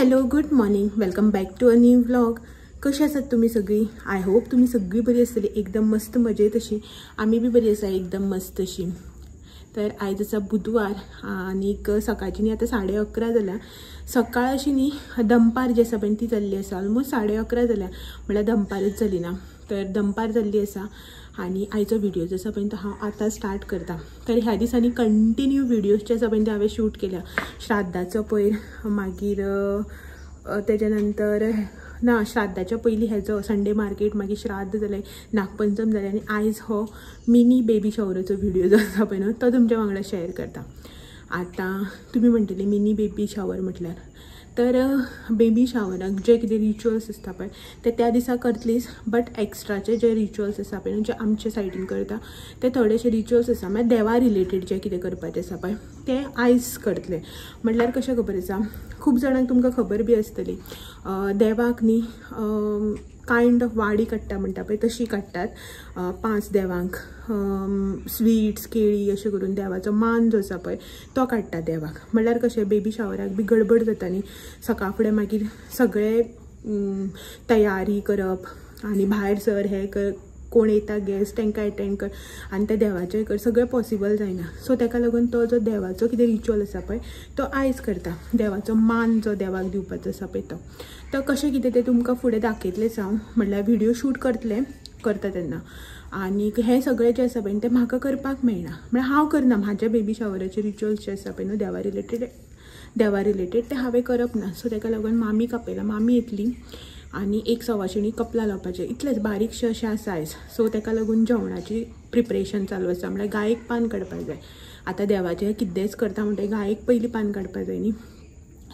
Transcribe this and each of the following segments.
Hello good morning, welcome back to a new vlog. कशी आसात तुमी सगळी? I hope तुमी सगळी बरी आसतली, एकदम मस्त मजेत अशी. आमी बी बरी आसा, एकदम मस्त अशी. तर आयज आसा बुधवार आनीक सकाळची न्ही आतां 11:30 जाल्या. सकाळ अशी न्ही दनपार जी आसा पळय ती जाल्ली आसा. ऑलमोस्ट 11:30 जाल्या, म्हळ्यार दनपारच जाली ना, तर दनपार जाल्ली आसा. आनी आयचो व्हिडिओ जो आसा पळय तो हांव आतां स्टार्ट करता. तर ह्या दिसांनी कंटिन्यू व्हिडियोज जे आसा पळय ते हांवें शूट केल्या. श्राद्धाचो पयर, मागीर तेच्या नंतर ना श्राद्धाच्या पयलीं हेजो संडे मार्केट, मागीर श्राद्ध जालें, नागपंचम जालें, आनी आयज हो मिनी बेबी शॉवराचो व्हिडिओ जो आसा पळय न्हू तो तुमच्या वांगडा शेअर करता. आतां तुमी म्हणटली मिनी बेबी शॉवर म्हटल्यार, तर बेबी शावराक जे कितें रिच्युअल्स आसता पळय ते त्या दिसा करतलीच, बट एक्स्ट्राचे जे रिच्युअल्स आसा पळय जे आमच्या सायडीन करता ते थोडेशे रिच्युअल्स आसा, म्हळ्यार देवा रिलेटेड जे कितें करपाचें आसा पळय ते आयज करतले. म्हटल्यार कशें खबर आसा, खूब जाणांक तुमकां खबर बी आसतली, देवाक न्ही कायंड ऑफ वाडी काडटा म्हणटा पळय तशी काडटात. 5 देवांक स्वीट्स केळी अशें करून देवाचो मान जो आसा पळय तो काडटा देवाक. म्हळ्यार कशें बेबी शावराक बी गडबड जाता न्ही, सकाळ फुडें मागीर सगळे तयारी करप आनी भायर सर हें कर, कोण येता गेस्ट तांकां एटेंड कर आनी त्या देवाचें कर, सगळें पॉसिबल जायना. सो ताका लागून तो जो देवाचो कितें रिच्युअल आसा पळय तो आयज करता. देवाचो मान जो देवाक दिवपाचो आसा पळय तो तो कशें कितें तें तुमकां फुडें दाखयतलेंच हांव, म्हळ्यार व्हिडियो शूट करतलें करता तेन्ना. आनी हें सगळें जें आसा पळय तें म्हाका करपाक मेळना, म्हळ्यार हांव करना. म्हाज्या बेबी शावराचे रिच्युअल्स जे आसा पळय न्हू देवा रिलेटेड तें हांवें करप ना. सो ताका लागून मामीक आपयला, मामी येतली आनी एक सवाशिणी कपला लावपाचें, इतलेंच बारीकशें अशें आसा आयज. सो ताका लागून जेवणाची प्रिपरेशन चालू आसा. म्हळ्यार गायेक पान काडपाक जाय, आतां देवाचें कितेंच करता म्हणटकीर गायेक पयलीं पान काडपाक जाय न्ही.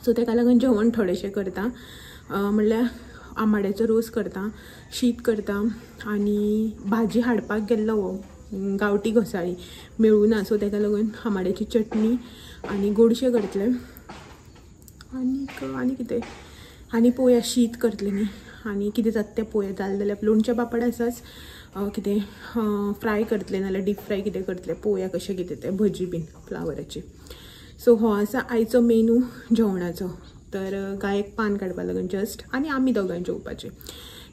सो ताका लागून जेवण थोडेशें करता, म्हळ्यार आंबाड्याचो रोस करता, शीत करता, आनी भाजी हाडपाक गेल्लो हो गांवठी घोसाळी मेळूना, सो ताका लागून आंबाड्याची चटणी आनी गोडशें करतलें आनीक आनी कितें आनी पोया शीत करतलें न्ही, आनी कितें जाता तें पोया. जालें जाल्यार लोणचें पापड आसाच, कितें फ्राय करतलें नाल्यार डीप फ्राय कितें करतलें, पोया कशें कितें तें भजी बीन फ्लावराची. सो हो आसा आयचो मेनू जेवणाचो. तर गायेक पान काडपा लागून जस्ट आनी आमी दोगांय जेवपाचें.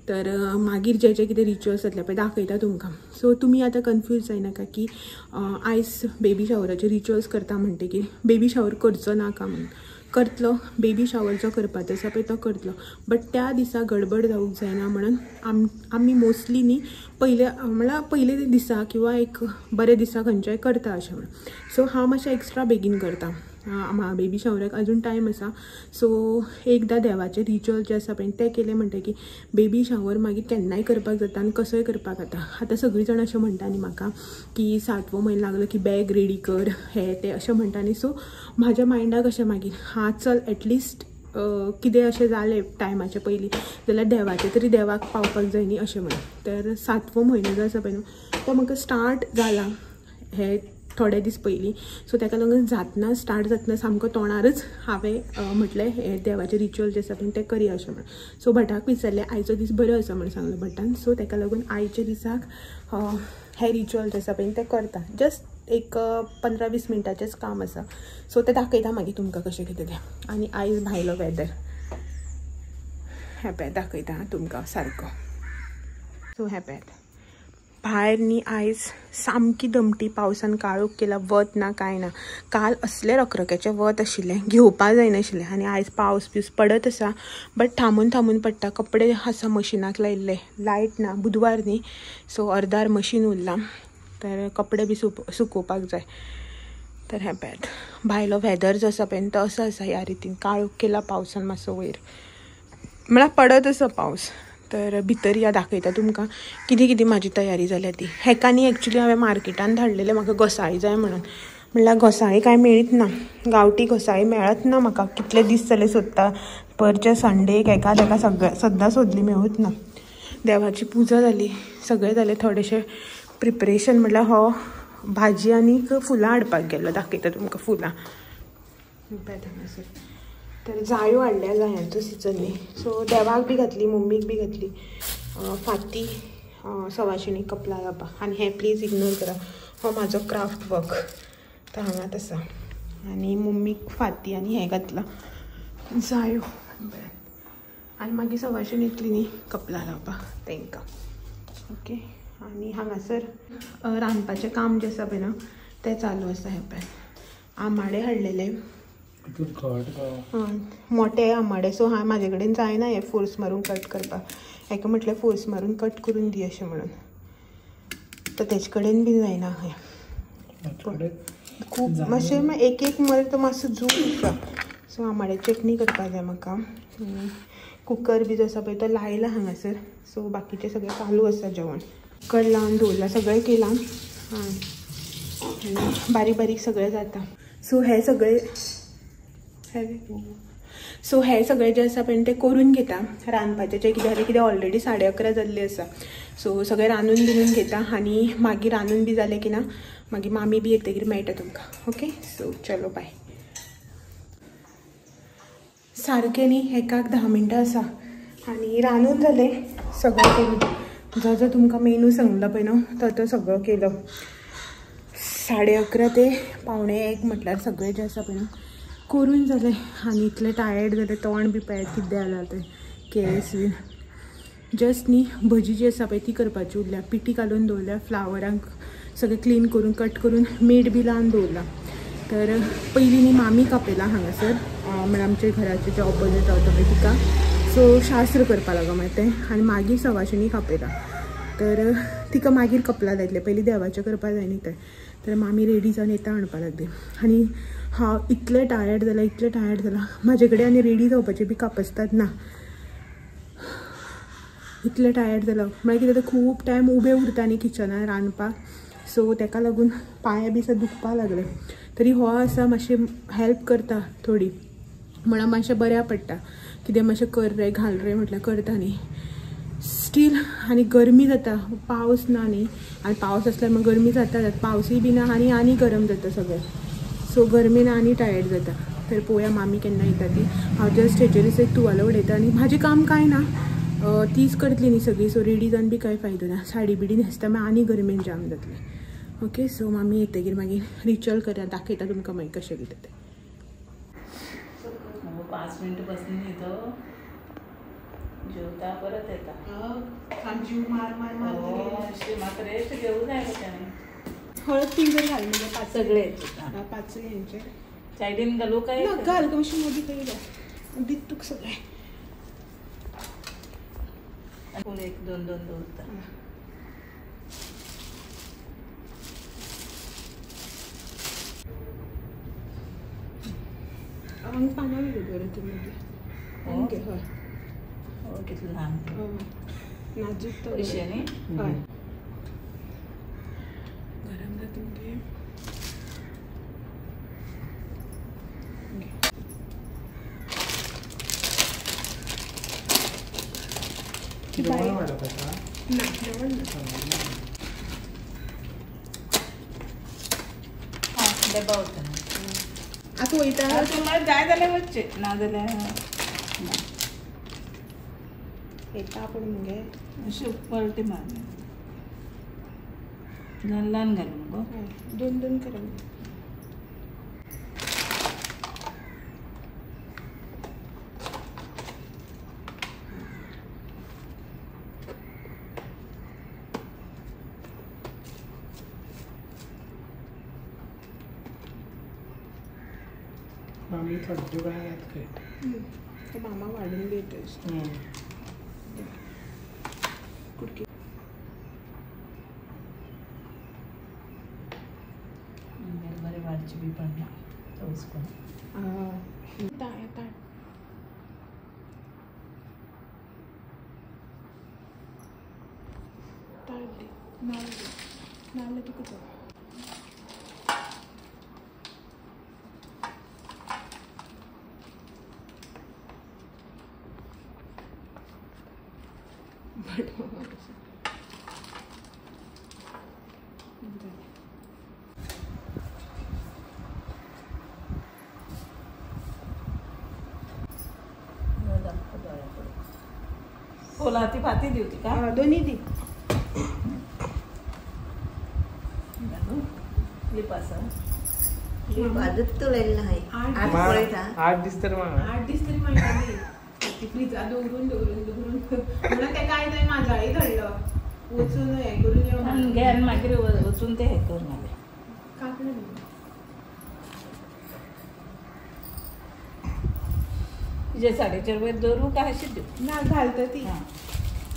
तर मागीर जे जे कितें रिच्युअल्स जातले पळय दाखयता तुमकां. सो तुमी आतां कन्फ्यूज जायनाका की आयज बेबी शावराचे रिच्युअल्स करता म्हणटकीर बेबी शावर करचो नाका म्हणून. करतलो, बेबी शावर जो करपाचो आसा पळय तो करतलो, बट त्या दिसा गडबड जावंक जायना म्हणून आमी मोस्टली न्ही पयले म्हळ्यार पयले दिसा किंवा एक बरे दिसा खंयच्याय करता अशें म्हणून. सो हांव मातशें एक्स्ट्रा बेगीन करता, बेबी शावराक अजून टायम आसा. सो एकदां देवाचें रिच्युअल जें आसा पळय तें केलें म्हणटकीर बेबी शावर मागीर केन्नाय करपाक जाता आनी कसोय करपाक जाता. आतां सगळीं जाणां अशें म्हणटा न्ही म्हाका की 7वो म्हयनो लागलो की बॅग रेडी कर हें तें अशें म्हणटा न्ही. सो म्हाज्या मायंडाक अशें मागीर हां चल एटलिस्ट कितें अशें जालें टायमाचे पयलीं जाल्यार देवाचें तरी देवाक पावपाक जाय न्ही अशें म्हणून. तर 7वो म्हयनो जो आसा पळय न्हू तो म्हाका स्टार्ट जाला हे थोडे दीस पयलीं. सो ताका लागून जातना स्टार्ट जातना सामको तोंडारच हांवें म्हटलें हे देवाचें रिच्युअल जें आसा पळय तें करया अशें म्हणून. सो भटाक विचारलें आयचो दीस बरो आसा म्हणून सांगलो भटान. सो ताका लागून आयच्या दिसाक हे रिच्युअल जें आसा पळय तें करता. जस्ट एक 15-20 मिनटाचेंच काम आसा. सो तें दाखयता मागीर तुमकां कशें कितें तें. आनी आयज भायलो वेदर हें पळय दाखयता तुमकां सारको. सो हें पळयात भायर न्ही आयज सामकी दमटी, पावसान काळोख केला, वत ना कांय ना. काल असलें रखरख्याचें वत आशिल्लें, घेवपा जायनाशिल्लें, आनी आयज पावस बीस पडत आसा बट थांबून थांबून पडटा. कपडे आसा मशिनाक लायिल्ले, लायट ना, बुधवार न्ही, सो अर्दार मशीन उरलां, तर कपडे बी सुकोवपाक जाय. तर हें पळयात भायलो वेदर जो आसा पळय तो असो आसा ह्या रितीन, काळोख केला पावसान मातसो वयर, म्हळ्यार पडत आसा पावस. तर भितर या दाखयता तुमकां कितें कितें म्हाजी तयारी जाल्या ती. हेका न्ही एक्चुली हांवें मार्केटान धाडलेलें म्हाका घोसाळीं जाय म्हणून, म्हणल्यार घोसाळीं कांय मेळीत ना, गांवठी घोसाळीं मेळत ना म्हाका, कितले दीस जाले सोदता, परचे संडेक हेका तेका सगळें सद्दां सोदली मेळूच ना. देवाची पुजा जाली, सगळें जालें, थोडेशें प्रिपरेशन म्हटल्यार हो भाजी आनीक फुलां हाडपाक गेल्लो, दाखयता तुमकां फुलां हांगासर. तर जायो हाडल्या, जायांचो सिजन न्ही, सो देवाक बी घातली, मम्मीक बी घातली. फाती सवाशिणी कपला लावपाक. आनी हें प्लीज इग्नोर करा, हो म्हाजो क्राफ्ट वर्क तो हांगात आसा. आनी मम्मीक फाती आनी हें घातलां जायो. बरें आनी मागीर सवायशेन येतली न्ही कपला लावपाक तांकां. ओके आनी हांगासर रांदपाचें काम जें आसा पळय न्हू तें चालू आसा. हें पळय आमाडे हाडलेले मोटे आमाडे. सो हांवें म्हाजे कडेन जायना हें फोर्स मारून कट करपाक. हेका म्हटलें फोर्स मारून कट करून दी अशें म्हणून, तर तेजे कडेन बी जायना हें खूब मातशें एक एक मरे तो मातसो जूक आसा. सो आमाडे चटणी करपाक जाय म्हाका. कुकर बी जो आसा पळय तो लायला हांगासर. सो बाकीचें सगळें चालू आसा जेवण. कुकर लावन दवरलां सगळें केलां आनी बारीक बारीक सगळें जाता. सो हें सगळें सो हे सगळें जें आसा पळय तें करून घेता रांदपाचें जें कितें जालें कितें ऑलरेडी 11:30 जाल्ली आसा. सो सगळें रांदून बिनून घेता आनी मागीर रांदून बी जालें की ना मागीर मामी बी येतकीर मेळटा तुमकां. ओके सो चलो बाय. सारकें न्ही 1:10 मिनटां आसा आनी रांदून जालें सगळें करून. जो जो तुमकां मेनू सांगला पळय न्हू तो तो सगळो केलो. 11:30 ते 12:45 म्हटल्यार सगळें जें आसा पळय न्हू करून जालें. आनी इतलें टायर्ड जालें, तोंड बी पळयात कितें जालां तें, केस बी. जस्ट न्ही भजी जी आसा पळय ती करपाची उरल्या. पिठी घालून दवरल्या, फ्लावरांक सगळें क्लीन करून कट करून मीठ बी लावन दवरलां. तर पयलीं न्ही मामी कापयला हांगासर म्हळ्यार आमच्या घराचे जे ऑपोजीट रावता पळय तिका. सो शास्त्र करपा लागो मागीर तें आनी मागीर सवाशिणी कापयता. तर तिका मागीर कपला जातलें, पयलीं देवाचें करपा जाय न्ही तें. तर मामी रेडी जावन येता म्हणपाक लागली आनी हांव इतलें टायर्ड जालां इतलें टायर्ड जालां म्हाजे कडेन आनी रेडी जावपाचें बी कापस्तात ना. इतलें टायर्ड जालां म्हळ्यार कितें तें खूब टायम उबें उरता न्ही किचनान रांदपाक. सो तेका लागून पांय बी दुखपाक लागले. तरी हो आसा मातशें हेल्प करता थोडी, म्हणून मातशें बऱ्या पडटा. कितें मातशें कर रे घाल रे म्हटल्यार करता न्ही स्टील. आनी गरमी जाता, पावस ना न्ही, आनी पावस आसल्यार मागीर गरमी जाता, पावसूय बी ना आनी आनी गरम जाता सगळें. सो गरमेन आनी टायर्ड जाता. तर पळोवया मामी केन्ना येता ती. हांव जस्ट हेजेरूच एक तुवालो उडयता आनी म्हाजें काम कांय ना, तीच करतली न्ही सगळी. सो रेडी जावन बी कांय फायदो ना, साडी बिडी न्हेसता मागीर आनी गरमेन जाम जातलें. ओके सो मामी येतकीर मागीर रिच्युअल करा दाखयता तुमकां मागीर कशें कितें तें. 5 मिनटां बसली न्ही तो जेवता परत येता. जीव मार मार मार म्हाका रेस्ट घेवूं जाय ताणें. हळद पिंजर घाल म्हणजे पांच सगळे पांच हेंचे सायडीन घालू काय ना घाल मातशें मदीं खंय घाल दीत तुका सगळें. पूण 1 2 2 दवरता. हांगा पानां बरें तूं मदीं ओके. हय कितलें ल्हान नाजूक तो पयशे न्ही. हय गरम जाता मगे. ना जेवण ना डबा वता आतां वयता तुम्हाला जाय जाल्यार वचचें ना जाल्यार येता पूण मगे अशें पलटी मार ल्हान ल्हान घालूं मुगो 2 2 करा. मामी थोड्या वेळान येतले. मामा वाडून बी येता. कुडकी बरें वाडची बी पडना चवस करून. ताट ताट दी नाल्ल नाल्ल तुका जाय. कोला ती फाती दिवती का दोन्ही दी. क्लिप आसा क्लिप आजच तो लायलेला आहे. 8 दीस तरी 8 दीस तरी मागली. ती फ्रिजा दवरून दवरून दवरून म्हणून तेका आयज हांवें माजाळी धाडलो वचून हें करून यो आनी घे आनी मागीर वचून ते हें कर मागीर कांकणां तुजे साडेचार वयर दवरू काय अशी दिवं ना घालता ती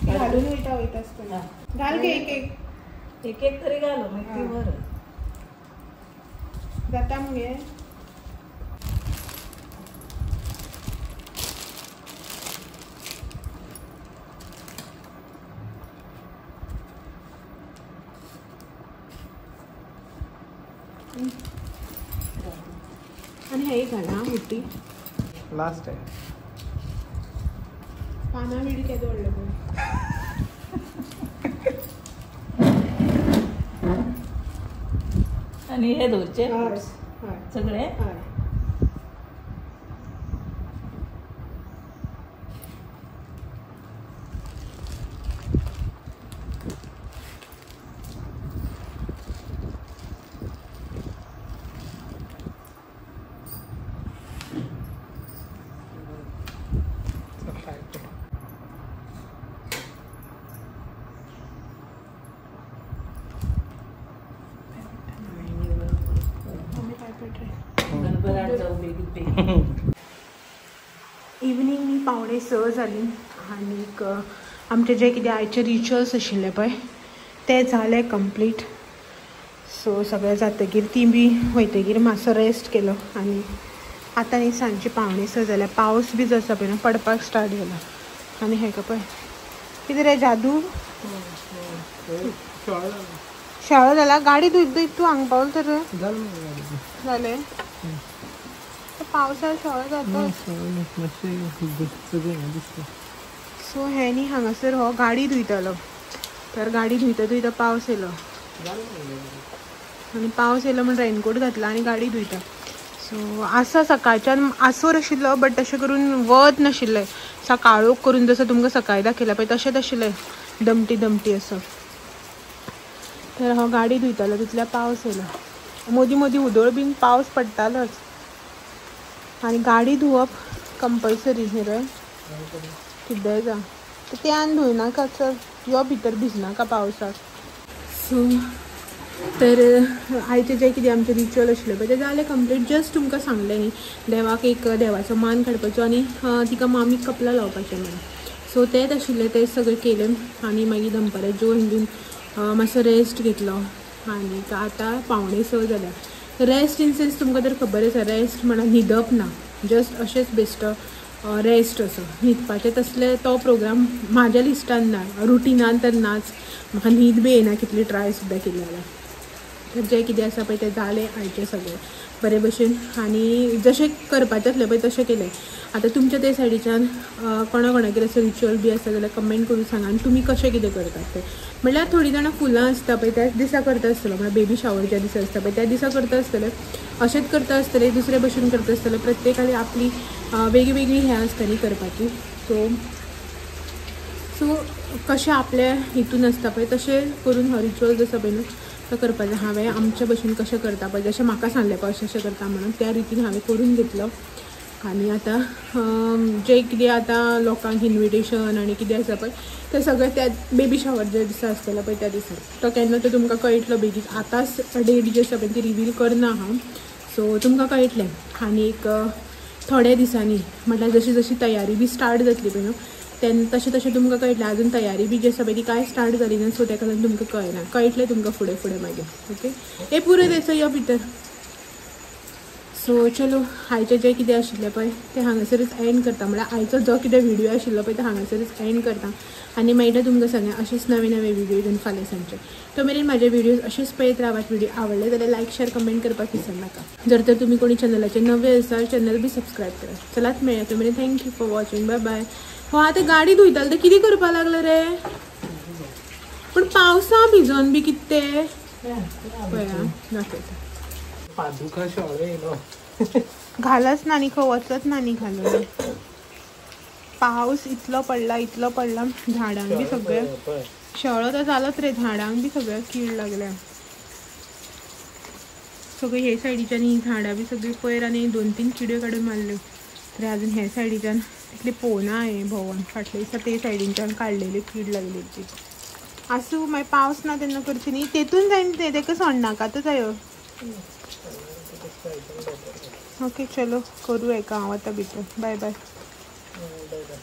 घालून वयता वयता आसतना घाल गे एक एक एक एक तरी घालो मागीर ती बरं जाता मगे. आनी हें घाल मुठी लास्ट आहे पाना विडी केदो व्हडलो पळय. आनी हे दवरचे सगळे इवनींग न्ही 5:45 जाली आनीक आमचे जे कितें आयचे रिच्युअल्स आशिल्ले पळय ते जाले कंप्लीट. सो सगळें जातकीर ती बी वयतकीर मातसो रेस्ट केलो आनी आतां न्ही सांजची 5:45 जाल्या. पावस बी जो आसा पळय न्हू पडपाक स्टार्ट जाला. आनी हेका पळय कितें रे जादू शाळा जाला गाडी धुयत धुयत तूं हांगा पावल तर जालें पावसाळ शाळा जाता. सो हें न्ही हांगासर हो गाडी धुयतालो तर गाडी धुयता धुयता पावस येयलो आनी पावस येयलो म्हण रेनकोट घातला आनी गाडी धुयता. सो आसा सकाळच्यान आसोर आशिल्लो बट तशें करून वत नाशिल्लें काळोख करून जसो तुमकां सकाळी दाखयला पळय तशेंच आशिल्लें दमटी दमटी असो. तर हो गाडी धुयतालो तितल्या पावस येयलो मदीं मदीं उदळ बीन पावस पडटालोच आनी गाडी धुवप कंपल्सरी न्ही रे कितेंय जावं ते आनी धुयनाका चल यो भितर भिजनाका पावसाक. सो तर आयचे जे कितें आमचें रिच्युअल आशिल्लें पळय तें जालें कंप्लीट. जस्ट तुमकां सांगलें न्ही देवाक एक देवाचो मान काडपाचो आनी तिका मामीक कपला लावपाचें म्हणून. सो तेंच आशिल्लें तें सगळें केलें आनी मागीर दनपारां जेवन बीन मातसो रेस्ट घेतलो आनी आतां 5:45 जाल्या. रेस्ट इन सेन्स तुमकां तर खबर आसा रेस्ट म्हणल्यार न्हिदप ना जस्ट अशेंच बेश्टो रेस्ट असो न्हिदपाचें तसलें तो प्रोग्राम म्हाज्या लिस्टान ना रुटिनान तर नाच. म्हाका न्हीद बी येना कितली ट्राय सुद्दां केली जाल्यार. तर जें कितें आसा पळय तें जालें आयचें सगळें बरे भशेन आनी जशें करपाचें आसलें पळय तशें केलें. आतां तुमच्या ते सायडीच्यान कोणा कोणागेर असो रिच्युअल बी आसा जाल्यार कमेंट करून सांगा आनी तुमी कशें कितें करतात तें. म्हणल्यार थोडीं जाणां फुलां आसता पळय त्याच दिसा करता आसतलो म्हळ्यार बेबी शावर ज्या दिसा आसता पळय त्या दिसा करता आसतले अशेंच करता आसतले दुसरे भशेन करता आसतले. प्रत्येकाली आपली वेगळी वेगळी हें आसता न्ही करपाची. सो सो कशें आपल्या हितून आसता पळय तशें करून हो रिच्युअल जसो पळय न्हू तो करपाचें. हांवें आमचे भशेन कशें करता पळय जशें म्हाका सांगलें पळय अशें अशें करता म्हणून त्या रितीन हांवें करून घेतलो. आनी आतां जें कितें आतां लोकांक इन्विटेशन आनी कितें आसा पळय तें सगळें त्या बेबी शावर ज्या दिसा आसतलो पळय त्या दिसा तो केन्ना तो तुमकां कळटलो बेगीन. आतांच डेट जी आसा पळय ती रिवील करना हांव सो तुमकां कळटलें. आनी एक थोड्या दिसांनी म्हटल्यार जशी जशी तयारी बी स्टार्ट जातली पळय न्हू तेन्ना तशें तशें तुमकां कळटलें. आजून तयारी बी जी आसा पळय ती कांय स्टार्ट जाली ना सो तेका लागून तुमकां कळना कळटलें तुमकां फुडें फुडें मागीर. ओके हे पुरो तेचो यो भितर. सो चलो आयचें जें कितें आशिल्लें पळय तें हांगासरूच एंड करता. म्हळ्यार आयचो जो कितें व्हिडियो आशिल्लो पळय तो हांगासरूच एंड करता आनी मागीर तुमकां सगळें अशेंच नवे नवे व्हिडियो घेवन फाल्यां सांजचे. तो मेरेन म्हाजे व्हिडियोज अशेंच पळयत रावात. व्हिडियो आवडले जाल्यार लायक शेअर कमेंट करपाक विसरनाका. जर तर तुमी कोणी चॅनलाचेर नवे आसा चॅनल बी सबस्क्रायब करात. चलात मेळया तो मेरेन thank you for watching bye bye. हो आतां गाडी धुयताले तर कितें करपाक लागलो रे पूण पावसा भिजोन बी कितें तें पळया दाखयता. पादुका शेवळे येयलो घालच ना न्ही खंय वचत ना न्ही घालून. पावस इतलो पडला इतलो पडला झाडांक बी सगळे शेळो तर जालोच रे झाडांक बी सगळ्या कीड लागल्या. सगळे हे सायडीच्यान ही झाडां बी सगळी पयर आनी 2-3 किड्यो काडून मारल्यो. तर अजून हे सायडीच्यान तितले पळोवना हांवें भोंवोन. फाटले दिसा ते सायडीनच्यान काडलेली कीड लागलेली ती. आसूं मागीर पावस ना तेन्ना करची न्ही. तेतून जायना तें, तेका सोण्णाकात जायो. ओके चलो करूं हेका, हांव वता भितर. बाय बाय. बाय बाय.